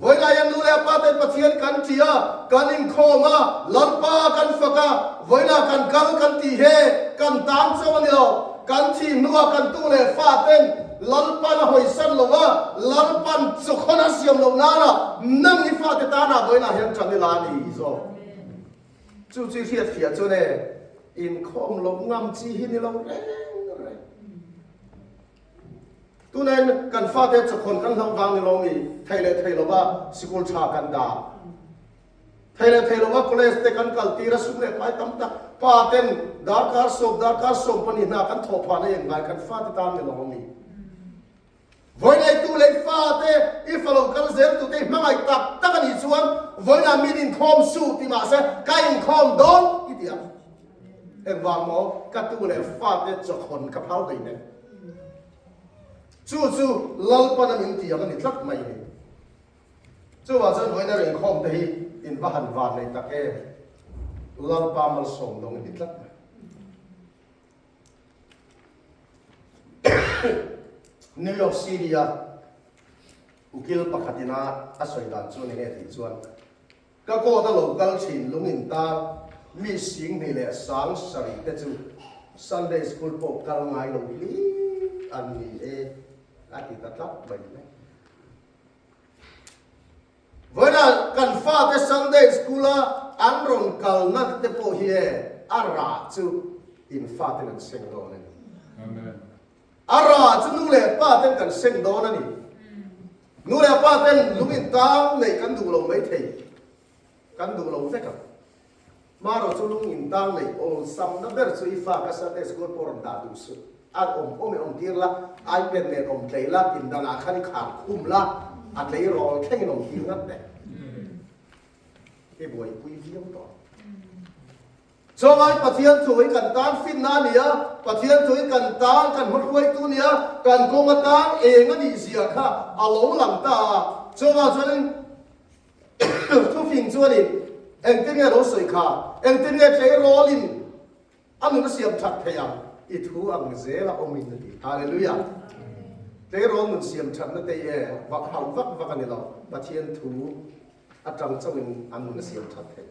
Vawilah hian nu leh pa ten Pathian kan ṭih a, kan inkhawm a, Lalpa kan fak a, vawilah kan kal kan tih he kan tan chauh a ni lo. Kan thih hnuah kan tu leh fa ten Lalpan a hawisan lo a, Lalpan chawkhawn a siam loh nana nang i fate tana vawilah hian ṭan ila a ni zawk. Chu chu i hriatfiah chuan e, inkhawm loh ngam chi hi ni lo reng reng. Tunain kan fate chawkhawn kan hlauh vang ni lo mi thei leh thei lova sikul tha kan dah. Thei leh thei lova college te kan kal tir a sum leh pai tam tak pa ten darkar sawm darkar 12 hna kan thawh phah na eng ngai kan fate tan ni lo mi. Vawi nei tu leh fate i fa lo kal zel tu te i hmangaih tak tak a nih chuan vawiinah min inkhawm suh ti mahse ka inkhawm dawn i ti ang. Engvang maw? Ka tu leh fate chawkhawn ka phal hlei nen. Chu chu Lalpana min ti ang a ni tlat mai ni. Chuvah chuan vawiina rinkhawm te hi in va han van nei tak em? Lalpa malsawm dawng in ni tlat mai. New York City a ukil pakhat ina a sawi dan chu ni nge tih chuan ka court a lo kal thin lungin tan mi 20,000 te chu Sunday School pawh kal ngai lo hlir an ni e a ti ta tlat mai le. Vawiinah kan fate Sunday School a an rawn kalna te pawh hi e a rah chu in faten an seng dawn a ni. A rah chu nu leh pa ten kan seng dawn a ni. Nu leh pa ten lung in tang neih kan duh lo mai thei. Kan duh lo vek ang. Marawh chu lung in tang neih awlsamna ber chu i fa ka Sunday School pawh rawn dah duh suh. A awm awm in awm tir la, iPad nen awm tlei la, pindanah khan i khar khum la, a tleirawl thlengin awm tir ngat teh. I buaipui viau tawh. Chawngai Pathian thu hi kan tan finna a ni a, Pathian thu hi kan tan kan hmahruaitu a ni a, kan kawng atan eng a nih zia kha a lo lang ta a. Chawngah chuanin Thufing chuanin engtin nge lo sawi kha? Engtin nge tleirawlin a nun a siam that theih ang? I thu ang zel a awmin a ti. Hallelujah! Tleirawl nun siam thatna te i e vak hauh vak vak a ni lo. Pathian thu atang chauhin an nun a siam that theih.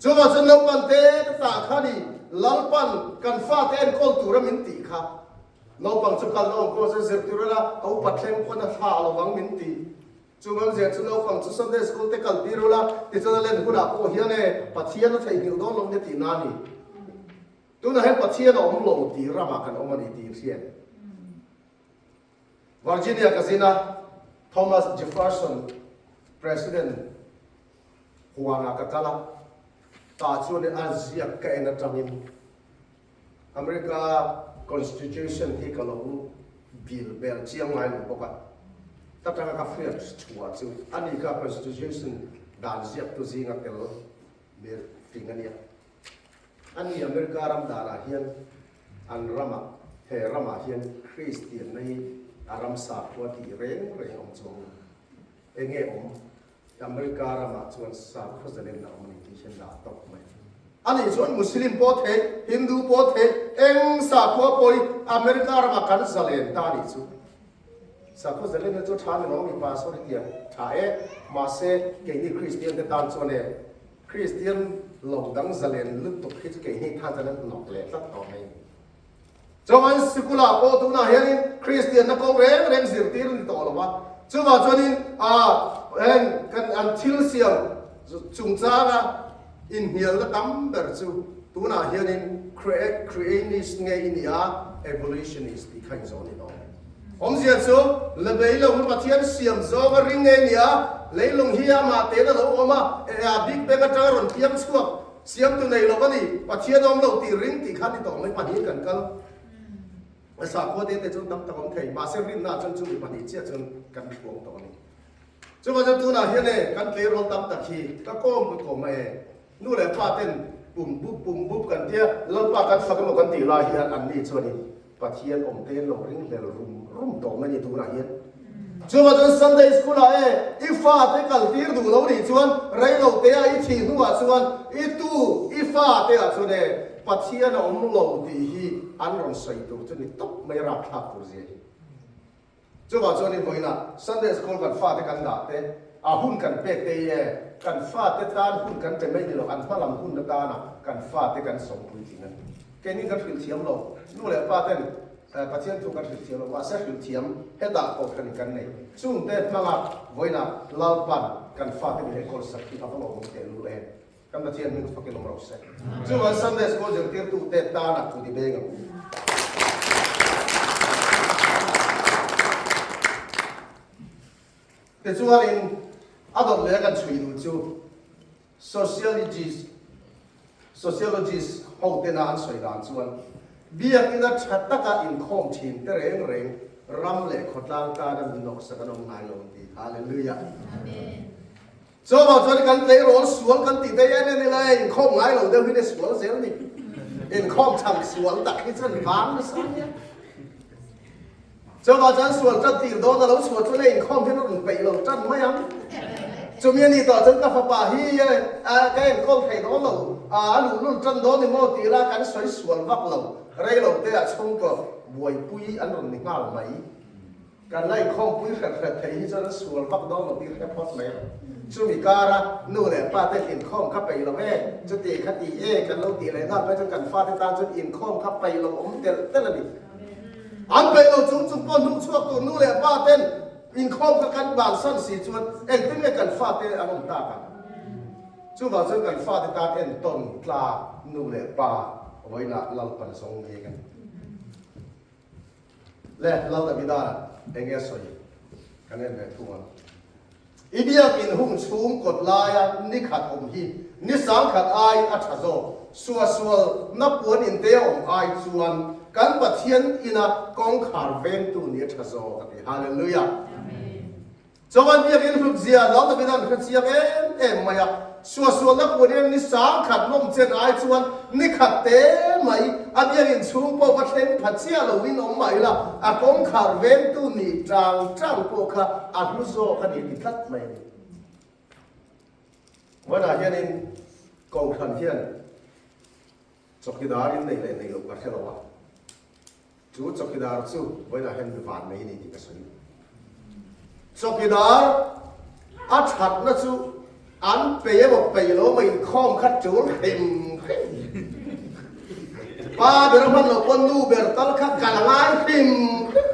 Chuvang chuan naupang te te tah khan i Lalpan kan fate enkawl tura min tih kha. Naupang chu kalna awm pawh chu zirtir ila a upa thleng pawn a thlah lovang min ti. Chu ngamzia chu naupang chu Sunday School te kal tir ula, tichuan a len hunah pawh hian e Pathian a theihnghilh dawn lo nia tih na a ni. Tunah hian Pathian a awm lo tih ramah kan awm a ni tih hriat. Virginia ka zin a, Thomas Jefferson President huanah ka kal a, tah chuan a ziak ka en atangin America Constitution hi ka lo bil bel chiang ngai lo bawk a, ta tanga ka hriat chhuah chu a ni kha Constitution dan ziaktu zinga tel ber fing a nia. A ni America ram danah hian an ramah he ramah hian Kristianna hi a ram sakhua tih reng reng a awm chuang lo. Enge awm? America ramah chuan sakhaw zalenna awm a ni tih hian dah tawp mai. Ani chuan Muslim pawh theih, Hindu pawh theih, eng sakhua pawh hi America ramah kan zalen ta a nih chu. Sakhaw zalenna chu tha ni lo mipa saw ri tiang tha e, mahse keini Kristian te tan chuan e Kristian lo dang zalen lutuk hi chu keini tan chuan an hnawk leh tlat tawh mai. Chuan sikulah pawh tunah hianin Kristianna kawng reng reng zirtir a ni tawh lo a, chuvah chuanin heng kan an thil siam chungchanga inhnialna tam ber chu tunah hianin Creationist nge i nih a, Evolutionist tih kha inzawh a ni tawh. Awmzia chu leilung hi Pathian siam zawnga ring nge i nih a, leilung hi amah tein a lo awm a, Big Bang atanga rawn piang chhuak Siamtu nei lo a ni, Pathian awm lo tih ring tih kha ni tawh mai pahnihin kan kal. A sakhua te te chuan tam tak awm thei, mahse rinna chuan chumi pahnih chiah chuan kan hruang tawh a ni. Chuvang chuan tunah hian e kan tleirawl tam tak hi ka kawm ka kawm a e, nu leh pa ten pum bup pum bup kan tia, Lalpa kan fak emaw kan tih lai hian an ni chuanin Pathian awm te lo ring hlel rum rum tawh mai a ni tunah hian. Chuvang chuan Sunday School ah e i fate kal tir duh lo nih chuan rei lo te ah i thih hnuah chuan i tu i fate ah chuan e Pathian a awm lo tih hi an rawn sawi tur chu ni tawp mai rapthlak tur zia hi. Chuvang chuan i vawiinah Sunday School kan fate kan dah te, a hun kan pek te hi e, kan fate tan hun kan pe mai ni lo, an hmalam hun atana kan fate kan sawmpui tling a ni. Keini kan hrilh thiam lo, nu leh pa ten Pathian thu kan hrilh thiam lo, mahse hrilh thiam hetah kohhran kan nei. Chungte hmanga vawiinah Lalpan kan fate min enkawl sak hi a va lawmawm tehlul em. Kan Pathian hming fakin awm rawh se. Chuan Sunday School zirtirtute tana kut i beng ang u. Tichuanin a dawt leh a kan chhui duh chu Sociologist Sociologist ho tena an sawi dan chuan biakina tha taka inkhawm thin te reng reng ram leh khawtlang tana min nawhsak an awm ngai lo an ti. Hallelujah. Amen. Chuvang chuan kan tleirawl sual kan tih daih em em ila e, inkhawm ngai lo deuh hi ne sual zel ni. Inkhawm chhang sual tak hi chuan vang nasa a nia. Chuvang chuan sual tan tir dawn a lo chhuah chuan a inkhawm hian a rawn peih lo tan mai ang. Chumi a nih tawh chuan ka fapa hi ka enkawl thei dawn lo, a luhlul tan dawn ni maw tih la kan sawi sual vak lo. Rei lo te ah chhungkaw buaipui an rawn ni nghal mai. Kan la inkhawmpui hret hret thei hi chuan an sual vak dawn lo tih hre phawt mai ang. Chumi kara nu leh pa te inkhawm kha peih lo e, chuti kha ti e kan lo tih leh nghal phei chuan kan fate tan chuan inkhawm kha peih lo awm telh telh a ni. An peih lo chung chung pawh hnuh chhuak tur nu leh pa ten inkhawm kha kan bansan si chuan engtin nge kan fate an awm tak ang? Chuvang chuan kan fate tan entawn tlak nu leh pa vawiinah Lalpan zawng mek a ni. Le Lal Davida enge a sawi kan en ve thung ang. I biakin hung chhung kawt laia ni khat awm hi ni sang khat aiin a tha zawk. Suahsual na puan inte a awm ai chuan kan Pathian ina kawngkhar vengtu ni a tha zawk a ti. Hallelujah. Chuan biakin hlut zia Lal Davida'n hre chiang em em mai a, suahsualna puan in ni sang khat lawm chen ai chuan ni khat te mai a biakin chhung pawh va thleng pha chiah lo in awm mah ila a kawngkhar vengtu nih tang tang pawh kha a hlu zawk a ni ti tlat mai a ni. Vawiinah hianin Kohhran hian chawkidar in nei leh nei loh ka hre lo a. Chu chawkidar chu vawiinah hian mi van mai a ni tih ka sawi. Chawkidar a thatna chu an pei emaw pei lo emaw inkhawm kha tul hrim hrim. Pa ber a hman loh pawn nu ber tal kha kal a ngai hrim hrim.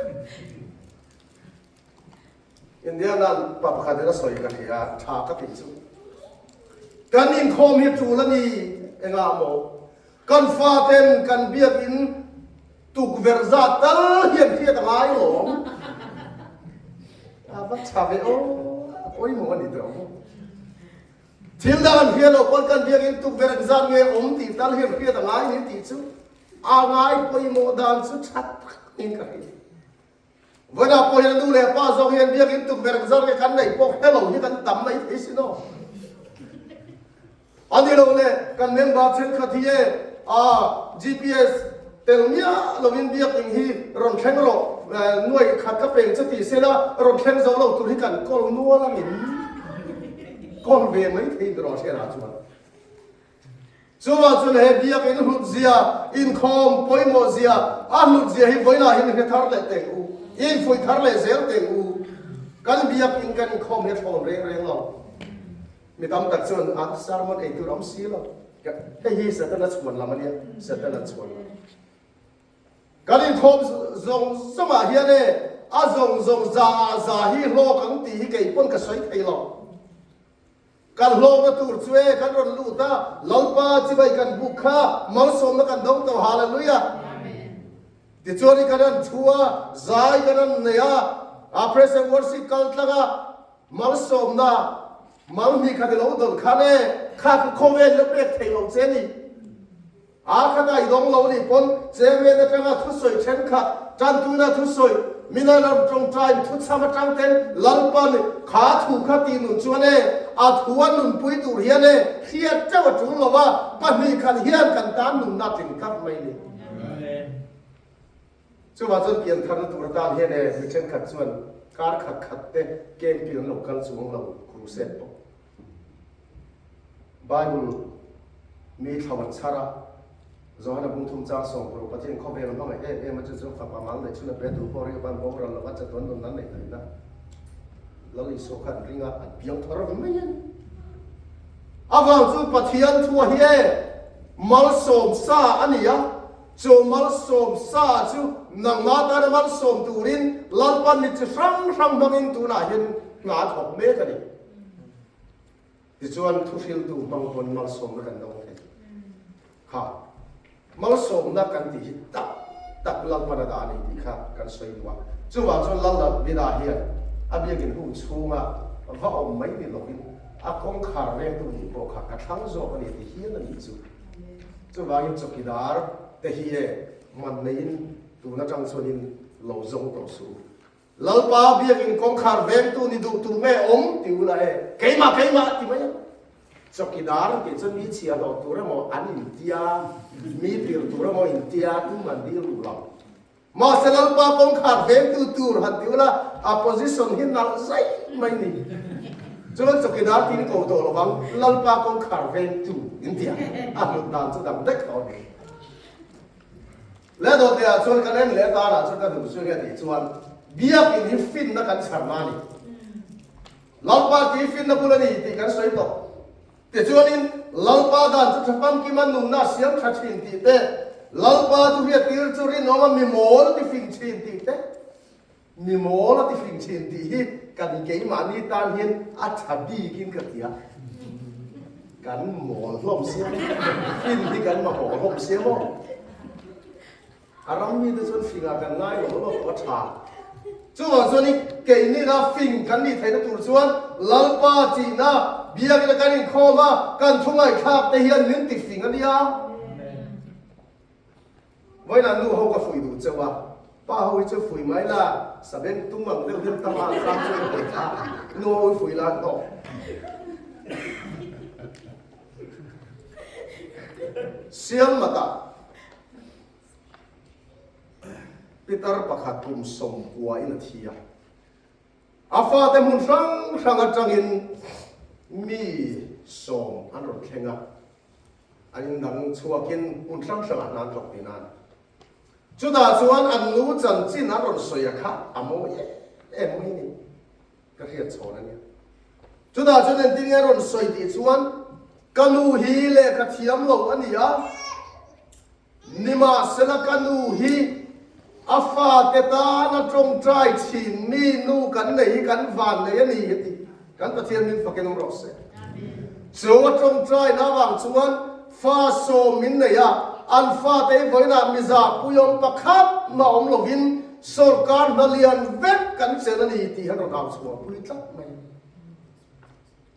Indiana pa pakhat in a sawi ka hria, tha ka tih chu. Kan inkhawm hi tul a ni engah maw? Kan faten kan biakin tukverh zat tal hian hriat a ngai lawm. A va tha ve aw, a pawimawh a ni tawh ang. Thil dang an hriat loh pawn kan biakin tukverh engzat nge awm tih tal hian hriat a ngai ni tih chu a ngai pawimawh dan chu tha tak niin ka hria. Vawiinah pawh hian nu leh pa zawk hian biakin tukverh engzat nge kan neih pawh hre lo hi kan tam mai thei sin aw. A ni lo le, kan member thenkhat hi e a GPS tel miah lovin biakin hi rawn thleng rawh, nuai khat ka peng che tih sela rawn thleng zo lo tur hi kan kawl nual angin kawl ve mai thei ni rawh hriatah chuan. Chuvang chuan he biakin hlut zia, inkhawm pawimawh zia, a hlut zia hi vawiinah hian hre thar leh teng u, infuih thar leh zel teng u. Kan biakin kan inkhawm hi a thlawn reng reng lo. Mi tam tak chuan a sermon ei tur a awm si lo. Hei hi Setana chhuan lam a nia, Setana chhuan lam. Kan inkhawm zawng zawngah hian e, a zawng zawng za ah za hi hlawk ang tih hi kei pawn ka sawi thei lo. Kan hlawkna tur chu e, kan rawn lut a, Lalpa chibai kan buk kha, malsawmna kan dawng tawh, Hallelujah! Tichuan i kan han thu a, zai kan han nei a, a praise and worship kal tlang a, malsawmna mal hnih khat i lo dawn khan e, kha kha khawvel la pek theih loh che ni. A khat a i dawng lo nih pawn chairman atanga thusawi thenkhat, tantuina thusawi, mina ram tawngtai thuchham atang ten Lalpa nih kha thu kha tih nun chuan e, a thu a nunpui tur hian e, hriat teuh a tul lo a, pahnih khat hian kan tan nunna tling tlat mai ni. Chuvah chuan piantharna tur atan hian e, mi thenkhat chuan kar khat khat te camping an lo kal chuang lo, crusade pawh. Bible mi thlo an chhar a, Johana bungthum chang 60 Pathian khawvel hmangaih em em a chu chu fapa mal neih chhun a pe duh pawh ring aban boral lova chatuan nun an neih theihna Lal Isua kha an ring a, an piang thar mai a ni. Avang chu Pathian thua hi e malsawm sa a ni a, chu malsawm sa chu nangmah tana malsawm turin Lalpan mi chi hrang hrang hmangin tunah hian hna a thawk mek a ni. Tichuan thuhriltu hmang pawn malsawmna kan dawng thei. Kha malsawmna kan tih hi tak tak Lalpan a dah a ni tih kha kan sawi duh a. Chuvang chuan Lal Davida hian a biakin hung chhunga va awm mai ni lovin a kawngkhar vengtu nih pawh kha ka thlang zawk a ni ti hial a nih chu. Chuvangin chawkidar te hi e man neiin tun atang chuanin lo zawng tawh suh u. Lalpa biakin kawngkhar vengtu ni duh tur nge awm ti ula e, keimah keimah ti mai ang. Chawkidar an tih chuan mi chhia hlawh tur emaw an intia, mi tir tur emaw intia tum an dil duh lo. Mahse Lalpa kawngkhar vengtu tur han ti ula, a position hi nalh zai mai ni. Chuan chawkidar tiin ko tawh lovang, Lalpa kawngkhar vengtu intia a hlut dan chu dang daih tawh a ni. Le dawteh ah chuan kan en leh tan ah chuan ka duh chu enge tih chuan Biakin hi finna kan chharna a ni. Lalpa tih finna bul a ni tih kan sawi tawh. Tichuanin Lalpa dan chu tha famkima nunna a siam tha thin tih te, Lalpa chu hriattir chu rinawma mi mawl a ti fing thin tih te, mi mawl a ti fing thin tih hi kan keimahni tan hian a tha bikin ka ti a. Kan mawl hlawm sia, fin hi kan mamawh hlawm sia maw? A ram mite chuan fingah kan ngai lo lo tawh a tha. Chuvang chuan i keinina fing kan nih theihna tur chuan Lalpa tihna biakina kan inkhawm a, kan thu ngaihthlak te hian min ti fing a nia. Vawiinah nu ho ka fuih duh chauh a, pa ho hi chu fuih mai la, sabeng tum ang deuh hian tam a tlang chu ka peih kha, nu ho hi fuih la an hlawk. Siammatah Pitar pakhat kum 90 in a thi a, a fate hmun hrang hrang atangin mi sawm an rawn thleng a. An indang chhuakin hmun hrang hrangah hna an thawk tih nan. Chutah chuan an nu chanchin an rawn sawi a kha a mawi em em mai ni. Ka hriat chhawn a nia. Chutah chuan engtin nge a rawn sawi tih chuan ka nu hi lehkha thiam lo a ni a, nimahsela ka nu hi a fate tana tawngtai thin mi nu kan nei hi kan van nei a ni a ti. Kan Pathian min fakin awm rawh se. Chu a tawngtaina avang chuan fa sawm min nei a, an fate hi vawiinah miza puiawm pakhat mah awm lovin sawrkar hna lian vek kan chelh a ni tih an rawn au chhuah pui tlat mai.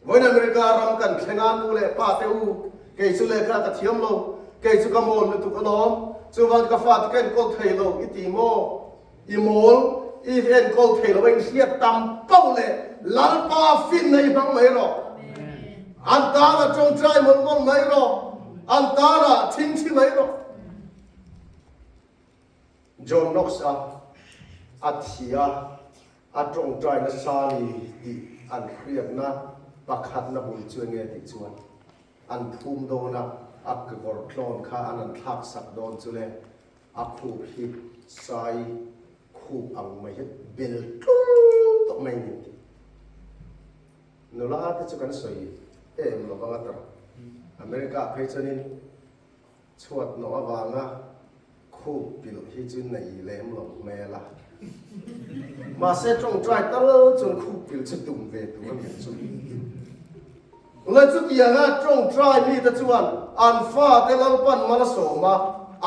Vawiin America ram kan thleng a, nu leh pa te u, kei chu lehkha ka thiam lo, kei chu ka mawl lutuk alawm, chuvang ka fate ka enkawl thei lo i ti maw? I mawl, i enkawl thei lo a inhriat tam pauh leh Lalpa finna i hmang mai rawh. An tana tawngtai mawlh mawlh mai rawh. An tana thingthi mai rawh. John Knox-a a thi a, a tawngtai nasa ni tih an hriatna pakhatna bul chu enge tih chuan an phum dawn a, a kekawr tlawn kha an han thlak sak dawn chu le. A khup hi sai khup ang mai hi bel tlul tawh mai ni tih. Nula te chu kan sawi em lo vang a tawrh. America ah phei chuanin chhuat nawh avanga khup pilh hi chu nei lem lo hmel a. Mahse tawngtai tal chuan khup pilh chu tum ve tur a ni ang chu. Le chutianga tawngtai mite chuan an fate Lalpan mal a sawm a,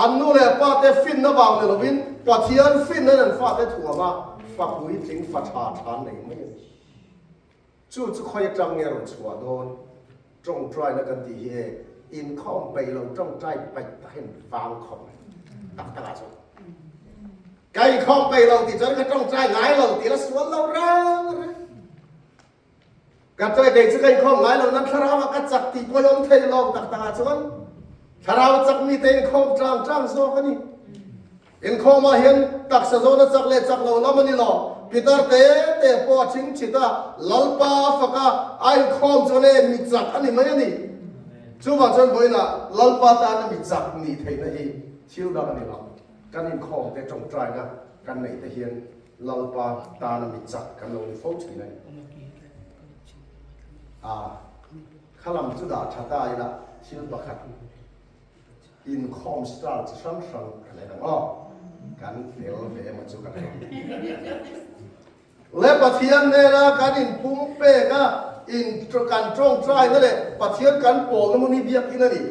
an nu leh pate finna vang ni lovin Pathian finna in an fate thuam a, fa puitling fa tha tha an nei mai a ni. Chu chu khawi atang nge rawn chhuah dawn? Tawngtaina kan tih hi e, inkhawm peih lo tawngtai paih tak hian vang khawp mai tak takah chuan. Ka inkhawm peih lo tih chuan ka tawngtai ngai lo tih la sual lo reng reng. Ka chawi kei chu ka inkhawm ngai lo nan thlarau ah ka chak tih pawh hi awm thei lo tak tak ah chuan thlarau a chak mi te inkhawm tang tang zawk a ni. Inkhawm ah hian taksa zawn a chak leh chak lo lam a ni lo. Pitar te te pawh a thing chhit a, Lalpa a fak a, a inkhawm chuan e mi chak a ni mai a ni. Chuvang chuan vawiinah Lalpa tana mi chak nih theihna hi thil dang a ni lo. Kan inkhawm te tawngtaina kan neih te hian Lalpa tana mi chak kan lo ni fo thin a ni. A, kha lam chu dah tha ta ila thil pakhat inkhawm style chi hrang hrang kan en ang aw. Kan fel ve emaw chu kan en. Le Pathian nena kan inpum pek a, in kan tawngtaina leh Pathian kan pawlna hmun hi biakin a ni.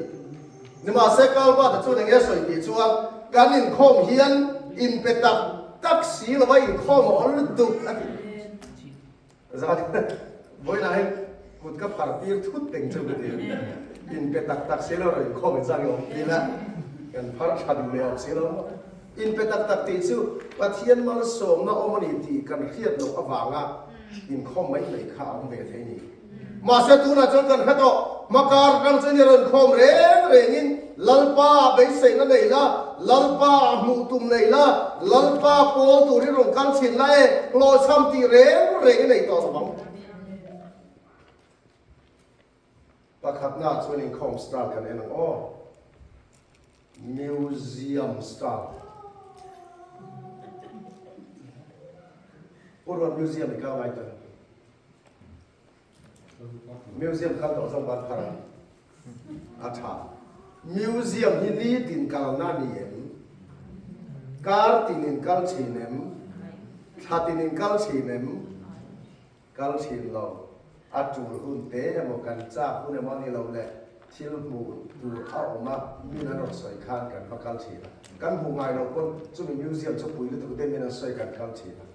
Nimahse Kalbata chuan enge sawi tih chuan kan inkhawm hian inpe tak tak si lova inkhawm a awl lutuk a ti. Zan vawiinah hian kut ka phar tir thut teng chu ka ti. Inpe tak tak si lo rawh inkhawm in zang i awm tir a, kan phar tha duh leh awm si lo maw. Inpe tak tak tih chu Pathian malsawmna awm a ni tih kan hriat loh avanga inkhawm mai mai kha a awm ve thei ni. Mahse tunah chuan kan hre tawh, hmakar atang chuan i rawn khawm reng rengin Lalpa beiseihna nei la, Lalpa hmuh tum nei la, Lalpa pawl tur i rawn kal thin la e, hlawhchham tih reng reng i nei tawh lo vang. Pakhatnaah chuan inkhawm style kan en ang aw. Museum style. Pu Ruat Museum i kal ngai tawh em? Museum kal tawh zawng ban phar a. A tha. Museum hi nitin kalna a ni em? Kar tinin kal thin em? Thla tinin kal thin em? Kal thin lo, a tul hun te emaw kan chak hun emaw a ni lo le, thil hmuh tur a awm a, min an rawn sawi khan kan va kal thin a. Kan hmuh ngai loh pawn chumi museum chu pui lutuk te min an sawi kan kal thin a.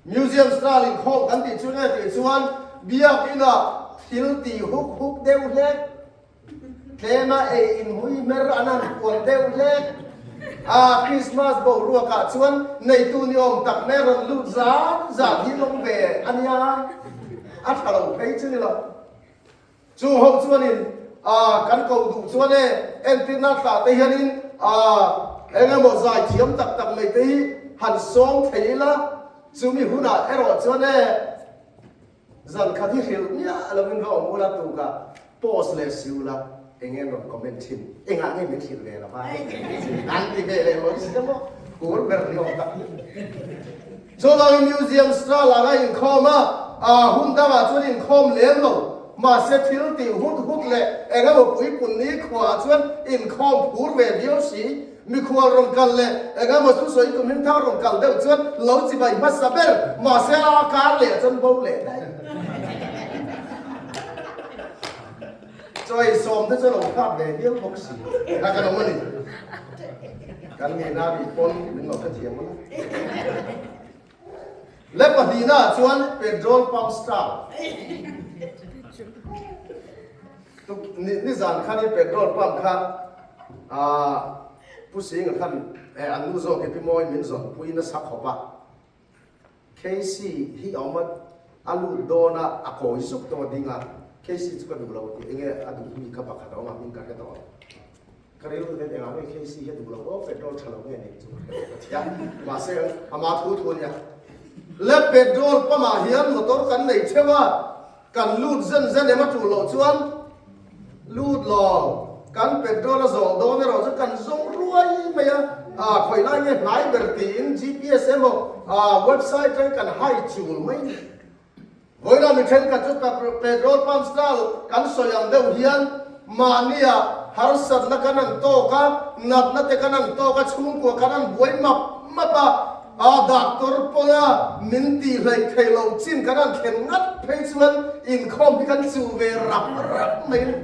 Museum style inkhawm kan tih chu nge tih chuan biak inah thil tih huk huk deuh hlek Tlema ei inhui hmer an han puan deuh hlek a, Krismas boruakah chuan neitu ni awm tak mai a rawn lut zat zat hi lawm ve a nia, a tha lo phei chu ni lo. Chung ho chuanin kan koh duh chuan e, entirna thlah te hianin eng emaw zai thiam tak tak mai te hi han sawm thei ila, chumi hunah erawh chuan e, Zan khat hi hrilh miah lovin va awm ula tukah post leh si ula eng nge rawn comment thin engah nge min hrilh ve lo va an ti ve leh mawi si maw kur ber ni awm tak hi. Chuvangin museum style anga inkhawm a hun dangah chuan inkhawm lem lo mahse thil tih hut hut leh eng emaw puipun ni khuaah chuan inkhawm phur ve viau si. Mikhual rawn kal leh eng emaw chu sawi tum him thang rawn kal deuh chuan lo chibai hmasa ber, mahse a kar leh chuan bo leh daih. Chawi sawm te chu lo khak ve viau bawk si a kan awm a ni. Kan nihna bih pawn min lo hrethiam a. Le pahnihna ah chuan petrol pump star. Nizan khan i petrol pump kha Pu Singa khan an nu zawk hi Pi Mawi min zawnpui nasa khawp a. KC hi a awm a, a lut dawn a, a kawi zuk tawh a ding a. KC chu ka duh lo tih enge a duh mi kha pakhat a awm a, hming ka hre tawh lo. Ka rilru hian engah nge KC hi a duh lo aw, petrol tha lo nge nih chu ka hre tawh a mahse ama thu thu a nia. Le petrol pump ah hian motor kan nei theuh a, kan lut zen zen em a tul loh chuan lut lo, kan petrol a zawh dawn erawh chu kan zawng ruai mai a, ah khawi lai nge hnai ber tiin GPS emaw ah website atangin kan hai chul mai a ni. Vawilah mi thenkhat chu petrol pump style kan sawi ang deuh hian mahnia harsatna kan an tawk a, natna te kan an tawk a, chhungkua kan an buai map map a, a doctor pawn a min tih hleih theih loh chin kan an thlen ngat phei chuan inkhawm hi kan chuh ve rap rap mai a ni.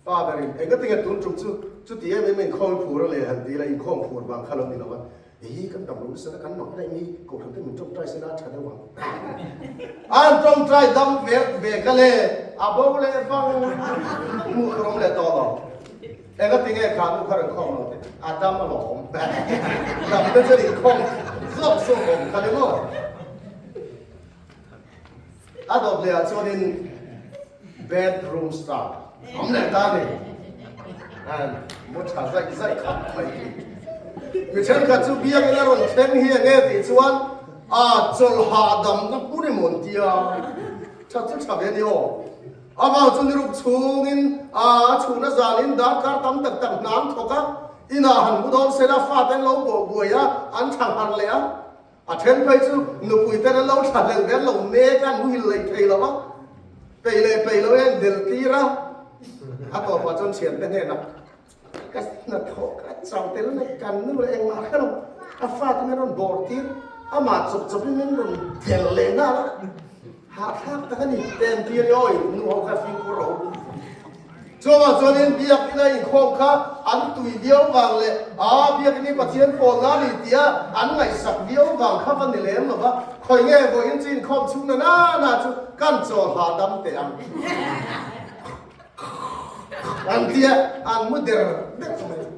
Pa berin, Engatinge tun tum chu chuti em em a inkhawm i phur a le han ti ila, inkhawm phur vang kha lo ni lo a, Eii kan dam lo nasa na kan mak daih mi, kohhran te min tawngtai sela a tha deuh ang. An tawngtai dam ve ve ka le, a bo leh vang hmuh tur awm leh tawh lo. Engatinge kha nu kha rawn khawm lo teh, a dam alawm. Dam te chuan inkhawm zawk zawk awm kha ni maw? A dawt leh ah chuanin bedroom star awm leh ta a ni. An mu tha zaih zaih khawp mai hi. Mi thenkhat chu biakina rawn thleng hi enge tih chuan a chawlh hahdamna hmun emaw an tia. Tha chu tha ve a ni aw. Avang chu niruk chhungin a chhuna zanin darkar tam tak tak hna an thawk a, inah han mu dawn sela fate an lo bawh buai a, an tha nghar leh a. A then phei chu nupui ten an lo thla hlel ve an lo mek a, an muhil lei thei lo a, peih leh peih lo in an del tir a, a tawpah chuan thiante hnenah ka hnathawh ka chau tel mai, kan nu leh engmah hre lo, a fate min rawn bawr tir, amah chawp chawpin min rawn del leh nghal a, hahthlak tak a ni, ten tir i awi nu ho kha fimkhur rawh u. Chuvang chuanin biakina inkhawm kha an tui viau vang leh aa biakini Pathian pawlna a ni tia an ngaihsak viau vang kha va ni lem lo va, khawi nge vawiin chu inkhawm chhung na na na chu kan chawl hahdam teh ang an tia an mu der der mai.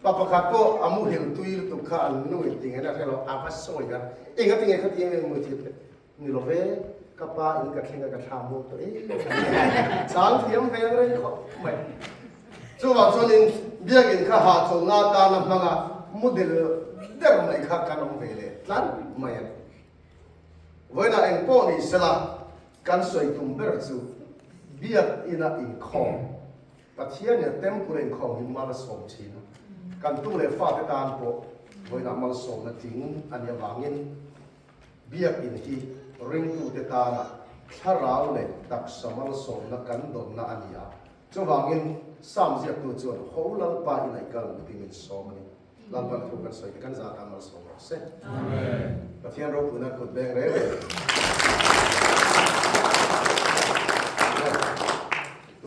Pa pakhat pawh a muhil tui lutuk kha an nu in tinge na hre lo a va sawi a, engatinge khatiang nge muthil te ni lo ve. Ka pa in ka thleng a ka thla muang tawh em em a, chang thiam ve ang reng khawp mai. Chuvang chuanin biakinn kha hahchawlhna atana hmanga mu del der mai kha kan awm ve leh tlat mai a ni. Vawiinah eng pawh ni sela kan sawi tum ber chu biakina inkhawm, Pathianin temple a inkhawm hi malsawm thin a, kan tu leh fate tan pawh vawiinah malsawmna tling a nih avangin, Biakinn hi ringtute tana thlarau leh taksa malsawmna kan dawnna a ni a, chuvangin Sam ziaktu chuan Ho Lalpa in aikal ang tih min sawm a ni. Lalpan thu kan sawi te kan zah tan malsawm rawh se. Pathian ropuina kut beng reng reng.